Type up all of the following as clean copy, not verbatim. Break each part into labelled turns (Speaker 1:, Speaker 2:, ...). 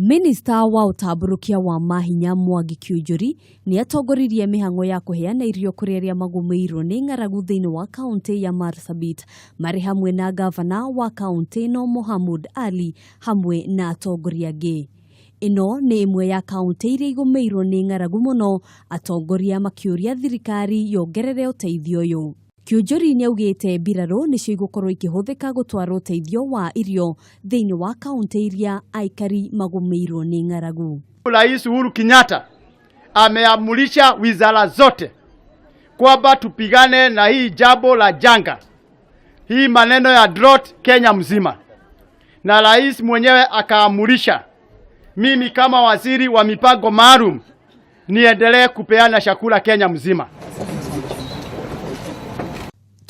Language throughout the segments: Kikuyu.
Speaker 1: Minista wa ũtambũrũkia wa mahinya Mwangi Kiunjuri nĩ atongoririe mĩhang'o ya kũheana irio kũrĩ arĩa magũmĩirwo nĩ ng'aragu thĩinĩ wa kaũntĩ ya Marsabit marĩ hamwe na gavana wa kaũntĩ ĩno Mohamud Ali hamwe na atongoria angĩ. Ĩno nĩ ĩmwe ya kaũntĩ iria igũmĩirwo nĩ ng'aragu mũno, atongoria makĩũria thirikari yongerere ũteithio ũyũ. Kiunjuri nĩaugĩte mbirarũ nĩcio igũkorwo ikĩhũthĩka gũtwara ũteithio wa irio thĩinĩ wa kaũntĩ iria aikari magũmĩirwo nĩ ng'aragu.
Speaker 2: Rais Uhuru Kenyatta ameamurisha wizara zote kwamba tupigane na hii jambo la janga, hii maneno ya drought Kenya mzima, na rais mwenyewe akaamurisha mimi kama waziri wa mipango maalum niendelee kupeana chakula Kenya mzima.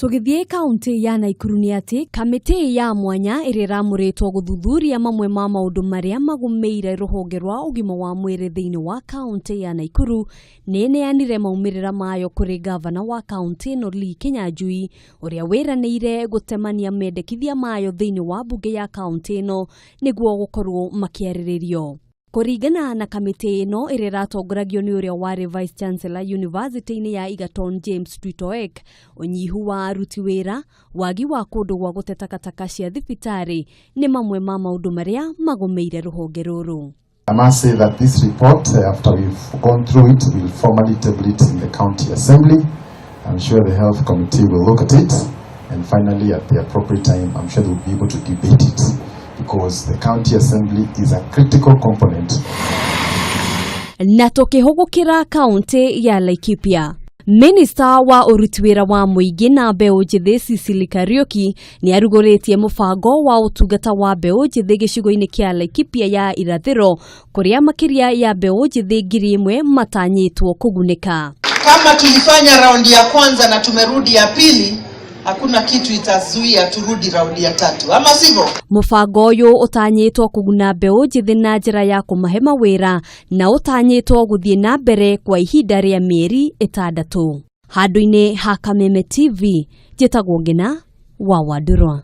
Speaker 1: Tũgĩthiĩ kaũntĩ ya Naikuru nĩ atĩ kamĩtĩ ya mwanya ĩrĩa ĩramũrĩtwo gũthuthuria mamwe ma maũndũ marĩa magũmĩire rũhonge rwa ũgima wa mwĩrĩ thĩinĩ wa kaũntĩ ya Naikuru nĩ ĩneanire maumĩrĩra mayo kũrĩ gavana wa kaũntĩ ĩno Lee Kinyanjui, ũrĩa wĩranĩire gũtemania mendekithia mayo thĩinĩ wa mbunge ya kaũntĩ ĩno nĩguo gũkorwo makĩarĩrĩrio. Kũringana na kamĩtĩ ĩno ĩrĩa ĩratongoragio nĩ ũrĩa warĩ Vice Chancellor University-inĩ ya Egerton James Tuitoek, ũnyihu wa aruti wĩra, wagi wa kũndũ gwa gũte takataka cia thibitarĩ nĩ mamwe ma maũndũ marĩa magũmĩire rũhonge rũrũ.
Speaker 3: I must say that this report, after we've gone through it, we'll formally table it in the County Assembly. I'm sure the Health Committee will look at it, and finally, at the appropriate time, I'm sure they'll be able to debate it, because the County Assembly is a critical component.
Speaker 1: Na tũkĩhũgũkĩra kaũntĩ ya Laikipia, Minista wa ũruti wĩra wa mũingĩ na mbeũ njĩthĩ Sicily Kariũki nĩ arugũrĩtie mũbango wa ũtungata wa mbeũ njĩthĩ gĩcigo-inĩ kĩa Laikipia ya irathĩro, kũrĩa makĩria ya mbeũ njĩthĩ 1000 matanyĩtwo kũgunĩka.
Speaker 4: Kama tulifanya raundi ya kwanza na tumerudi ya pili, hakuna kitu itazuia turudi raundi ya tatu, ama sivyo?
Speaker 1: Mũbango ũyũ ũtanyĩtwo kũguna mbeũ njĩthĩ na njĩra ya kũmahe mawĩra na ũtanyĩtwo gũthiĩ na mbere kwa ihinda rĩa mĩeri 6. Handũ-inĩ ha Kameme TV, njĩtagwo Ngina wa Wandurwa.